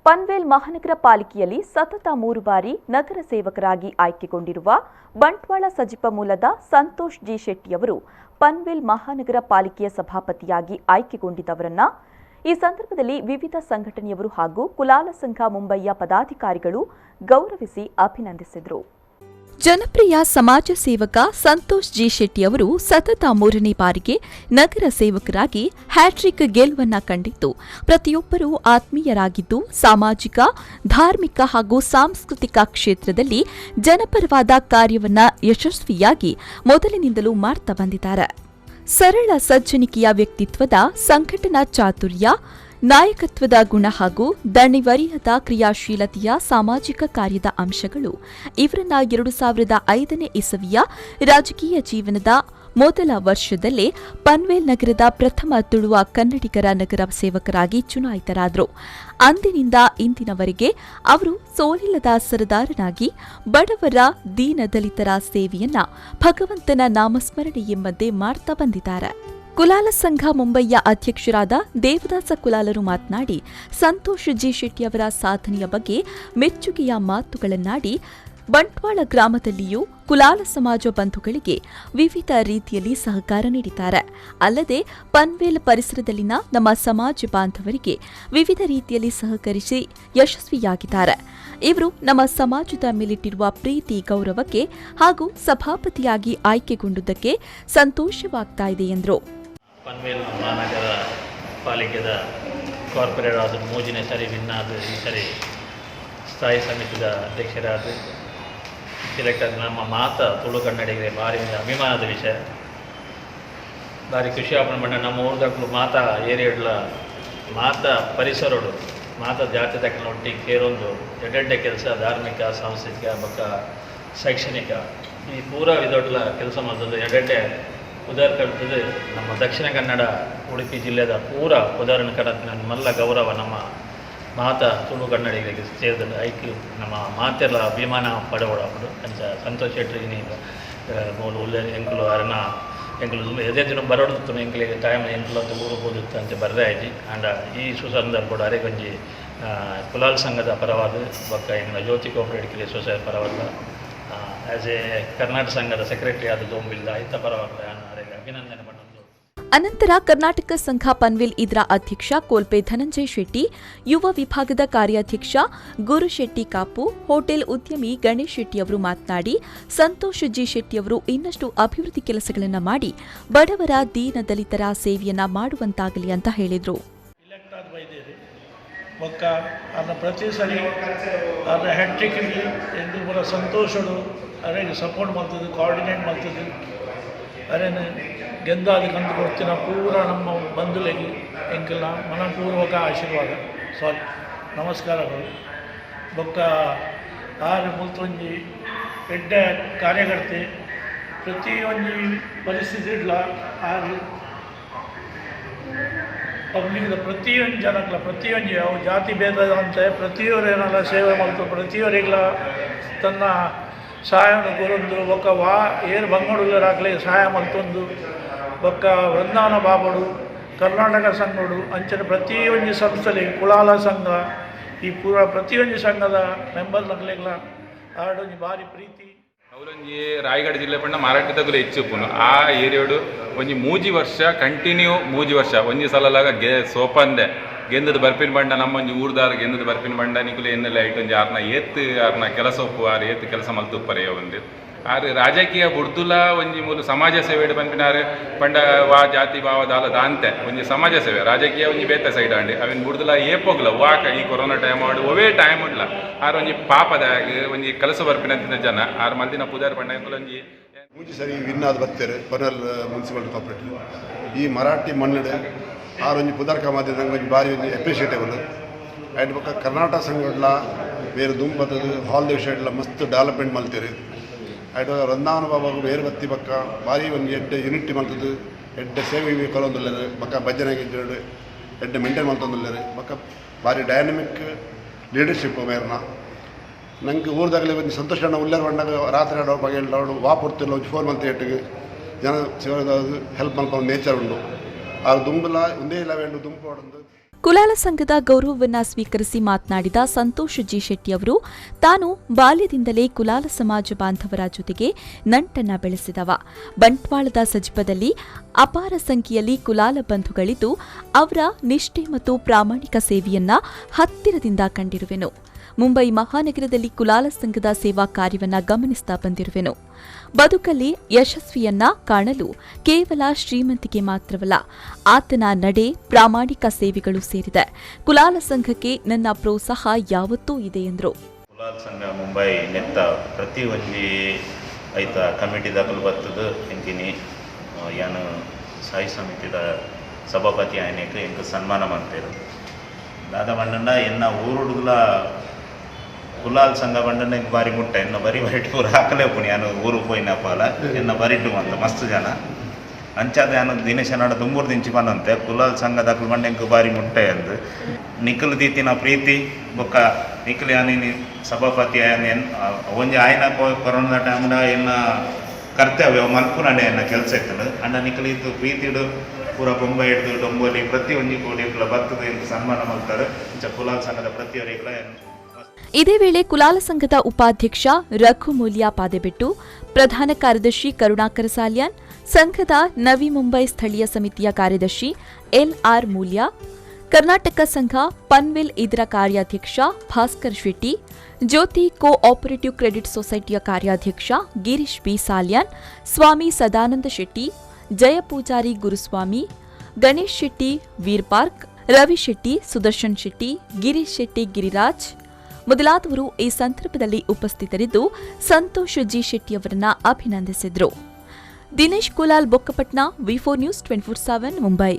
ಪನ್ವೇಲ್ ಮಹಾನಗರ ಪಾಲಿಕೆಯಲ್ಲಿ ಸತತ 3 ಬಾರಿ ನಗರ ಸೇವಕರಾಗಿ ಆಯ್ಕೆಗೊಂಡಿರುವ ಬಂಟ್ವಾಳ ಸಜಿಪ ಮೂಲದ ಸಂತೋಷ್ ಜಿ ಶೆಟ್ಟಿಯವರು ಪನ್ವೇಲ್ ಮಹಾನಗರ ಪಾಲಿಕೆಯ ಸಭಾಪತಿಯಾಗಿ ಆಯ್ಕೆಗೊಂಡಿದ್ದವರನ್ನ ಈ ಸಂದರ್ಭದಲ್ಲಿ ವಿವಿಧ ಸಂಘಟನೆಯವರು ಹಾಗೂ ಕುಲಾಲ ಸಂಘ ಮುಂಬಯಿಯ ಪದಾಧಿಕಾರಿಗಳು ಗೌರವಿಸಿ ಅಭಿನಂದಿಸಿದರು. ಜನಪ್ರಿಯ ಸಮಾಜ ಸೇವಕ ಸಂತೋಷ್ ಜಿ ಶೆಟ್ಟಿಯವರು ಸತತ 3ನೇ ಬಾರಿಗೆ ನಗರ ಸೇವಕರಾಗಿ ಹ್ಯಾಟ್ರಿಕ್ ಗೆಲುವನ್ನ ಕಂಡಿದ್ದು, ಪ್ರತಿಯೊಬ್ಬರೂ ಆತ್ಮೀಯರಾಗಿದ್ದು, ಸಾಮಾಜಿಕ, ಧಾರ್ಮಿಕ ಹಾಗೂ ಸಾಂಸ್ಕೃತಿಕ ಕ್ಷೇತ್ರದಲ್ಲಿ ಜನಪರವಾದ ಕಾರ್ಯವನ್ನ ಯಶಸ್ವಿಯಾಗಿ ಮೊದಲಿನಿಂದಲೂ ಮಾಡ್ತಾ ಬಂದಿದ್ದಾರೆ. ಸರಳ ಸಜ್ಜನಿಕೆಯ ವ್ಯಕ್ತಿತ್ವದ, ಸಂಘಟನಾ ಚಾತುರ್ಯ, ನಾಯಕತ್ವದ ಗುಣ ಹಾಗೂ ದಣಿವರಿಯದ ಕ್ರಿಯಾಶೀಲತೆಯ ಸಾಮಾಜಿಕ ಕಾರ್ಯದ ಅಂಶಗಳು ಇವರನ್ನ 2005ನೇ ಇಸವಿಯ ರಾಜಕೀಯ ಜೀವನದ ಮೊದಲ ವರ್ಷದಲ್ಲೇ ಪನ್ವೇಲ್ ನಗರದ ಪ್ರಥಮ ತುಳುವ ಕನ್ನಡಿಗರ ನಗರ ಸೇವಕರಾಗಿ ಚುನಾಯಿತರಾದರು. ಅಂದಿನಿಂದ ಇಂದಿನವರೆಗೆ ಅವರು ಸೋಲಿಲ್ಲದ ಸರದಾರನಾಗಿ ಬಡವರ, ದೀನದಲಿತರ ಸೇವೆಯನ್ನ ಭಗವಂತನ ನಾಮಸ್ಮರಣೆ ಎಂಬಂತೆ ಮಾಡ್ತಾ ಬಂದಿದ್ದಾರೆ. ಕುಲಾಲ ಸಂಘ ಮುಂಬಯಿಯ ಅಧ್ಯಕ್ಷರಾದ ದೇವದಾಸ ಕುಲಾಲರು ಮಾತನಾಡಿ, ಸಂತೋಷ್ ಜಿ ಶೆಟ್ಟಿ ಅವರ ಸಾಧನೆಯ ಬಗ್ಗೆ ಮೆಚ್ಚುಗೆಯ ಮಾತುಗಳನ್ನಾಡಿ, ಬಂಟ್ವಾಳ ಗ್ರಾಮದಲ್ಲಿಯೂ ಕುಲಾಲ ಸಮಾಜ ಬಂಧುಗಳಿಗೆ ವಿವಿಧ ರೀತಿಯಲ್ಲಿ ಸಹಕಾರ ನೀಡಿದ್ದಾರೆ. ಅಲ್ಲದೆ ಪನ್ವೇಲ್ ಪರಿಸರದಲ್ಲಿನ ನಮ್ಮ ಸಮಾಜ ಬಾಂಧವರಿಗೆ ವಿವಿಧ ರೀತಿಯಲ್ಲಿ ಸಹಕರಿಸಿ ಯಶಸ್ವಿಯಾಗಿದ್ದಾರೆ. ಇವರು ನಮ್ಮ ಸಮಾಜದ ಮೇಲಿಟ್ಟಿರುವ ಪ್ರೀತಿ, ಗೌರವಕ್ಕೆ ಹಾಗೂ ಸಭಾಪತಿಯಾಗಿ ಆಯ್ಕೆಗೊಂಡುದಕ್ಕೆ ಸಂತೋಷವಾಗ್ತಾ ಇದೆ ಎಂದರು. ಪನ್ವೇಲ್ ಮಹಾನಗರ ಪಾಲಿಕೆದ ಕಾರ್ಪೊರೇಟರ್ ಆದ 3ನೇ ಸರಿ ವಿನ್ ಆದ, ಈ ಸರಿ ಸ್ಥಾಯಿ ಸಮಿತಿದ ಅಧ್ಯಕ್ಷರಾದ ಸೆಲೆಕ್ಟ್ ಆದ ನಮ್ಮ ಮಾತ ತುಳು ಕನ್ನಡಿಗರಿಗೆ ಭಾರಿ ಒಂದು ಅಭಿಮಾನದ ವಿಷಯ. ಭಾರಿ ಖುಷಿ ಆಪುಂಡು ಪಂಡ ನಮ್ಮ ಊರ್ದಕ್ಲು ಮಾತ ಏರಿಯಾಡ್ಲ, ಮಾತ ಪರಿಸರಡು, ಮಾತ ಜಾತಿ ಒಟ್ಟಿಗೆ ಸೇರೊಂದು ಎಡ್ಡೆಡ್ಡೆ ಕೆಲಸ, ಧಾರ್ಮಿಕ, ಸಾಂಸ್ಕೃತಿಕ ಬೊಕ್ಕ ಶೈಕ್ಷಣಿಕ ಈ ಪೂರ ವಿಧೊಟ್ಲ ಕೆಲಸ ಮಾಡ್ತದೆ. ಎಡ್ಡೆಡ್ಡೆ ಪುದರ್ ಕಟ್ತದೆ. ನಮ್ಮ ದಕ್ಷಿಣ ಕನ್ನಡ, ಉಡುಪಿ ಜಿಲ್ಲೆದ ಪೂರ ಪುದರನ್ನು ಕಡತ್ ಮಲ್ಲ ಗೌರವ ನಮ್ಮ ಮಾತ ತುಳು ಕನ್ನಡಿಗರಿಗೆ ಸೇರಿದ. ಐಕ್ ನಮ್ಮ ಮಾತೆಲ್ಲ ಅಭಿಮಾನ ಪಡವಡಾಪುಂಡು. ಅಂಚ ಸಂತೋಷ್ ಶೆಟ್ಟಿ ಮೂಲು ಉಲ್ಲೆ. ಎಂಕುಲು ಅರನ ಎಂಕುಲು ಎದೆ ದಿನ ಬರೋಡು, ಎಂಕ್ಲೆಗ್ ಟೈಮ್, ಎಂಕುಲು ಅಂತ ಊರು ಪೋದಿತ್ತು, ಅಂಚ ಬರ್ರೆ ಆಯ್ಜಿ. ಆಂಡ ಈ ಸುಸಂದರ್ಭಡ್ ಅರೆಗೊಂಜಿ ಕುಲಾಲ್ ಸಂಘದ ಪರವಾದ ಬೊಕ್ಕ ಎಂಕ್ಲ ಜ್ಯೋತಿ ಕೋಆಪರೇಟಿವ್ ಸೊಸೈಟಿ ಪರವಾದ, ಆ್ಯಸ್ ಎ ಕರ್ನಾಟಕ ಸಂಘದ ಸೆಕ್ರೆಟರಿ ಆದ ದೊಂಬಿಲ್ದ ಐತ ಪರವಾದ ಅರೆಗೆ ಅಭಿನಂದನೆ ಪಂಡೊಂದು. ಅನಂತರ ಕರ್ನಾಟಕ ಸಂಘ ಪನ್ವೇಲ್ ಇದರ ಅಧ್ಯಕ್ಷ ಕೋಲ್ಪೆ ಧನಂಜಯ ಶೆಟ್ಟಿ, ಯುವ ವಿಭಾಗದ ಕಾರ್ಯಾಧ್ಯಕ್ಷ ಗುರುಶೆಟ್ಟಿ ಕಾಪು, ಹೋಟೆಲ್ ಉದ್ಯಮಿ ಗಣೇಶ್ ಶೆಟ್ಟಿ ಅವರು ಮಾತನಾಡಿ, ಸಂತೋಷ್ ಜಿ ಶೆಟ್ಟಿ ಅವರು ಇನ್ನಷ್ಟು ಅಭಿವೃದ್ಧಿ ಕೆಲಸಗಳನ್ನು ಮಾಡಿ ಬಡವರ, ದೀನ ದಲಿತರ ಸೇವೆಯನ್ನ ಮಾಡುವಂತಾಗಲಿ ಅಂತ ಹೇಳಿದರು. ಇಲೆಕ್ಟ್ ಆದ ಬೈದೇರಿ. ಬೊಕ್ಕ ಅನ್ನ ಪ್ರತಿ ಸರಿ ಅನ್ನ ಹ್ಯಾಟ್ರಿಕ್ ಎಂದು ಪೂರ ಸಂತೋಷಡು ಅರೆಗೆ ಸಪೋರ್ಟ್ ಮಾಡ್ತದೆ, ಕೋಆರ್ಡಿನೇಟ್ ಮಾಡ್ತದೆ. ಅರೇನು ಗೆಂದಾದ ಕಂದು ಕೊಡ್ತಿನ ಪೂರ ನಮ್ಮ ಬಂಧುಲೆಗೆ ಎಂಕಲ್ನ ಮನಪೂರ್ವಕ ಆಶೀರ್ವಾದ, ಸಾರಿ, ನಮಸ್ಕಾರಗಳು. ಬೊಕ್ಕ ಆರು ಮುಲ್ತೊಂಜಿ ಎಡ್ಡೆ ಕಾರ್ಯಕರ್ತೆ. ಪ್ರತಿಯೊಂಜಿ ಪರಿಸ್ಥಿತಿ ಇಡ್ಲ ಆರು ಪಬ್ಲಿಕ್ದ ಪ್ರತಿಯೊಂದು ಜನಕ್ಲ, ಪ್ರತಿಯೊಂಜಿ ಅವು ಜಾತಿ ಭೇದ ಅಂತೆ ಪ್ರತಿಯೊರು ಏನಲ್ಲ ಸೇವೆ ಮಲ್ತು, ಪ್ರತಿಯೊರಿಗ್ಲ ತನ್ನ ಸಹಾಯವನ್ನು ಕೊರೊಂದು, ಬೊಕ್ಕ ವಾ ಏರು ಬಂಗಡುಲ್ಲರಾಕ್ಲೆ ಸಹಾಯ ಮಲ್ತೊಂದು, ಬೊಕ್ಕ ವೃಂದಾವನ ಬಾಬಡು, ಕರ್ನಾಟಕ ಸಂಘಡು, ಅಂಚನೆ ಪ್ರತಿಯೊಂಜಿ ಸಂಸ್ಥೆ, ಕುಲಾಲ ಸಂಘ, ಈ ಪೂರ ಪ್ರತಿಯೊಂಜಿ ಸಂಘದ ಮೆಂಬರ್ ನಕ್ಲೆಗ್ಲ ಆಡೊಂಜಿ ಭಾರಿ ಪ್ರೀತಿ. ಅವಲೊಂಜಿ ರಾಯಗಢ ಜಿಲ್ಲೆ ಪಂಡ ಮಾರಾಟದಗುಲು ಹೆಚ್ಚು ಉಪ್ಪುನು. ಆ ಏರಿಯಾಡು ಒಂಜಿ 3 ವರ್ಷ ಕಂಟಿನ್ಯೂ, 3 ವರ್ಷ ಒಂಜಿ ಸಲಲಾಗ ಗೆ ಸೋಪಂದೆ ಗೆಂದದ ಬರ್ಪಿನ ಬಂಡ, ನಮ್ಮೊಂಜಿ ಊರ್ದಾರ್ ಗೆಂದದ ಬರ್ಪಿನ ಬಂಡ ನಿಕುಲು ಎನ್ನೆಲ್ಲ ಐಟ್ ಒಂಜಿ ಆರ್ನ ಏತ್ ಆರ್ನ ಕೆಲಸ ಒಪ್ಪು, ಆರ್ ಏತ್ ಕೆಲಸ ಮಲ್ತುಪ್ಪರೆ ಒಂದು. ಆರ್ ರಾಜಕೀಯ ಬುಡ್ದುಲ ಒಂಜಿ ಮೂಲು ಸಮಾಜ ಸೇವೆ ಪನ್ಪಿನಾರು ಪಂಡ ವಾ ಜಾತಿ ಭಾವ ದಾಲ ದಾಂತೆ ಒಂಜಿ ಸಮಾಜ ಸೇವೆ. ರಾಜಕೀಯ ಒಂಜಿ ಬೇತೆ ಸೈಡ್ ಆಂಡ್. ಅವಿನ್ ಬುಡ್ದುಲ ಏಪೋಗ್ಲ ವಾಕ ಈ ಕೊರೋನಾ ಟೈಮ್ ಆಡು, ಒವೇ ಟೈಮ್ ಉಡ್ಲ ಆರ್ ಒಂಜಿ ಪಾಪದಾಗ ಒಂಜಿ ಕೆಲಸ ಬರ್ಪಿನಂತಿನ ಜನ. ಆರ್ ಮಲ್ದಿನ ಪುದರ್ ಪಂಡ ಒಂಜಿ ಮೂಜಿ ಸರಿ ವಿನ್ ಆದ್ ಬತ್ತೆರ್ ಪನ್ವೇಲ್ ಮುನ್ಸಿಪಲ್ ಕಾರ್ಪೊರೇಟರ್. ಈ ಮರಾಠಿ ಮಣ್ಣು ಆರ್ ಒಂಜಿ ಪುದರ್ಕ ಮಾಧ್ಯಮ ಒಂಜಿ ಭಾರಿ ಒಂಜಿ ಅಪ್ರಿಷಿಯೇಟೇಬಲ್. ಆ್ಯಂಡ್ ಬೊಕ್ಕ ಕರ್ನಾಟಕ ಸಂಘಡ್ಲ ಬೇರೆ ದುಂಬತ್ತದು ಹಾಲ್ ವಿಷಯಡ್ಲ ಮಸ್ತ್ ಡೆವಲಪ್ಮೆಂಟ್ ಮಲ್ತೆರ್. ಆ್ಯಂಡ್ ವೃಂದಾವನ ಬಾಬಾಗ ಬೇರೆ ಬತ್ತಿ ಬೊಕ್ಕ ಭಾರಿ ಒಂಜಿ ಎಡ್ಡೆ ಯೂನಿಟಿ ಮಲ್ತದ್ದು, ಎಡ್ಡೆ ಸೇವೆ ಕೊರೊಂದುಲ್ಲೆರ್. ಬೊಕ್ಕ ಭಜನೆ ಗಿಜ್ಜೆಡ್ ಎಡ್ಡೆ ಮೇಂಟೈನ್ ಮಲ್ತೊಂದುಲ್ಲೆರ್. ಬೊಕ್ಕ ಭಾರಿ ಡೈನಮಿಕ್ ಲೀಡರ್ಶಿಪ್ ಮೇರ್ನ. ನಂಗೆ ಊರ್ದಾಗಲೇ ಒಂಜಿ ಸಂತೋಷ ಅಣ್ಣ ಉಲ್ಲೇರ್ ಪಂಡಾಗ ರಾತ್ರಿ ಆಡೋ ಪಗೆಲ್ ಆಡೋ ವಾ ಪೊರ್ತುಲ್ಲ ಒಂಜಿ ಫೋನ್ ಮಲ್ತೆ ಎಟ್ಟಿಗೆ ಜನ ಸೇವೆ ಹೆಲ್ಪ್ ಮಲ್ಪೊ ನೇಚರ್ ಉಂಡು. ಆರ್ ದುಂಬುಲ ಒಂದೇ ಇಲ್ಲ ವೇಂಡು ದುಂಬು ಪಾಡೊಂದು. ಕುಲಾಲ ಸಂಘದ ಗೌರವವನ್ನ ಸ್ವೀಕರಿಸಿ ಮಾತನಾಡಿದ ಸಂತೋಷ್ ಜಿ ಶೆಟ್ಟಿ ಅವರು, ತಾನು ಬಾಲ್ಯದಿಂದಲೇ ಕುಲಾಲ ಸಮಾಜ ಬಾಂಧವರ ಜೊತೆಗೆ ನಂಟನ್ನ ಬೆಳೆಸಿದವ. ಬಂಟ್ವಾಳದ ಸಜಿಪದಲ್ಲಿ ಅಪಾರ ಸಂಖ್ಯೆಯಲ್ಲಿ ಕುಲಾಲ ಬಂಧುಗಳಿದ್ದು, ಅವರ ನಿಷ್ಠೆ ಮತ್ತು ಪ್ರಾಮಾಣಿಕ ಸೇವೆಯನ್ನ ಹತ್ತಿರದಿಂದ ಕಂಡಿರುವೆನು. ಮುಂಬೈ ಮಹಾನಗರದಲ್ಲಿ ಕುಲಾಲ ಸಂಘದ ಸೇವಾ ಕಾರ್ಯವನ್ನ ಗಮನಿಸ್ತಾ ಬಂದಿರುವೆನು. ಬದುಕಲ್ಲಿ ಯಶಸ್ವಿಯನ್ನ ಕಾಣಲು ಕೇವಲ ಶ್ರೀಮಂತಿಕೆ ಮಾತ್ರವಲ್ಲ, ಆತನ ನಡೆ, ಪ್ರಾಮಾಣಿಕ ಸೇವೆಗಳು ಸೇರಿದೆ. ಕುಲಾಲ ಸಂಘಕ್ಕೆ ನನ್ನ ಪ್ರೋತ್ಸಾಹ ಯಾವತ್ತೂ ಇದೆ ಎಂದರು. ಕುಲಾಲ್ ಸಂಘ ಮುಂಬೈ ನೆತ್ತ ಪ್ರತಿ ಒಂಜಿ ಐತ ಕಮಿಟಿ ದಾಕಲು ಬತ್ತದು ಎಂಕಿನಿ ಯಾನು ಸ್ಥಾಯಿ ಸಮಿತಿದ ಸಭಾಪತಿ ಆಯ್ನೇಕ್ ಎಂಕ್ ಸನ್ಮಾನ ಮಂತೇರು. ದಾದ ಪಂಡಂಡ, ಎನ್ನ ಊರುಡುಲ ಕುಲಾಲ್ ಸಂಘ ಪಂಡಂಡ ಎಂಕ್ ಬಾರಿ ಮುಟ್ಟ. ಎನ್ನ ಬರಿ ಬರಿಟ್ ಪೂರ ಹಾಕಲೇ ಉಪ್ಪುನಿ. ಯಾನು ಊರು ಪೋಯಿನಪಾಲ ಎನ್ನ ಬರಿಟು ಮಂತ ಮಸ್ತ್ ಜನ. ಅಂಚಾದ ಯಾನು ದಿನೇಶನಾಡ ದುಂಬುರ್ದಿಂಚಿ ದಿಂಚಿ ಪನಂತೆ, ಕುಲಾಲ್ ಸಂಘ ದಾಕಲು ಪಂಡ ಎಂಕ್ ಬಾರಿ ಮುಟ್ಟ ಎಂದು. ನಿಖಲ್ ದೀತಿನ ಪ್ರೀತಿ ಬೊಕ್ಕ ನಿಖಲ್ ಯಾನಿ ಸಭಾಪತಿ ಆಯನ್ ಒಂಜಿ ಆಯ್ನ ಕೊರೋನಾ ಟೈಮ್ಡ ಎನ್ನ ಕರ್ತವ್ಯ ಮಲ್ಪುನಡೆ ಎನ್ನ ಕೆಲಸ ಇತ್ತು. ಅಂಡ ನಿಖಲ್ ಇತ್ತು ಪ್ರೀತಿಡು ಪೂರ ಬೊಂಬೈ ಹಿಡ್ದು ಡೊಂಬೋಲಿ ಪ್ರತಿ ಒಂಜಿ ಕೋಡಿಗ್ಲ ಬರ್ತದೆ ಎಂದು ಸನ್ಮಾನ ಮಾಡ್ತಾರೆ. ಇಂಚ ಕುಲಾಲ್ ಸಂಘದ ಪ್ರತಿಯೊರಿಗ್ಲ ಇದೇ ವೇಳೆ ಕುಲಾಲ ಸಂಘದ ಉಪಾಧ್ಯಕ್ಷ ರಘು ಮೂಲ್ಯ ಪಾದೆಬೆಟ್ಟು, ಪ್ರಧಾನ ಕಾರ್ಯದರ್ಶಿ ಕರುಣಾಕರ ಸಾಲ್ಯಾನ್, ಸಂಘದ ನವಿ ಮುಂಬೈ ಸ್ಥಳೀಯ ಸಮಿತಿಯ ಕಾರ್ಯದರ್ಶಿ ಎಲ್ಆರ್ ಮೂಲ್ಯ, ಕರ್ನಾಟಕ ಸಂಘ ಪನ್ವೆಲ್ ಇದರ ಕಾರ್ಯಾಧ್ಯಕ್ಷ ಭಾಸ್ಕರ್ ಶೆಟ್ಟಿ, ಜ್ಯೋತಿ ಕೋ ಆಪರೇಟಿವ್ ಕ್ರೆಡಿಟ್ ಸೊಸೈಟಿಯ ಕಾರ್ಯಾಧ್ಯಕ್ಷ ಗಿರೀಶ್ ಬಿ ಸಾಲ್ಯಾನ್, ಸ್ವಾಮಿ ಸದಾನಂದ ಶೆಟ್ಟಿ, ಜಯಪೂಜಾರಿ ಗುರುಸ್ವಾಮಿ, ಗಣೇಶ್ ಶೆಟ್ಟಿ ವೀರ್ ಪಾರ್ಕ್, ರವಿ ಶೆಟ್ಟಿ, ಸುದರ್ಶನ್ ಶೆಟ್ಟಿ, ಗಿರೀಶ್ ಶೆಟ್ಟಿ ಗಿರಿರಾಜ್ ಮೊದಲಾದವರು ಈ ಸಂದರ್ಭದಲ್ಲಿ ಉಪಸ್ಥಿತರಿದ್ದು ಸಂತೋಷ್ ಜಿ ಶೆಟ್ಟಿಯವರನ್ನ ಅಭಿನಂದಿಸಿದರು. ದಿನೇಶ್ ಕುಲಾಲ್, ಬೊಕ್ಕಪಟ್ನ, ವಿ4 ನ್ಯೂಸ್ 24/7, ಮುಂಬೈ.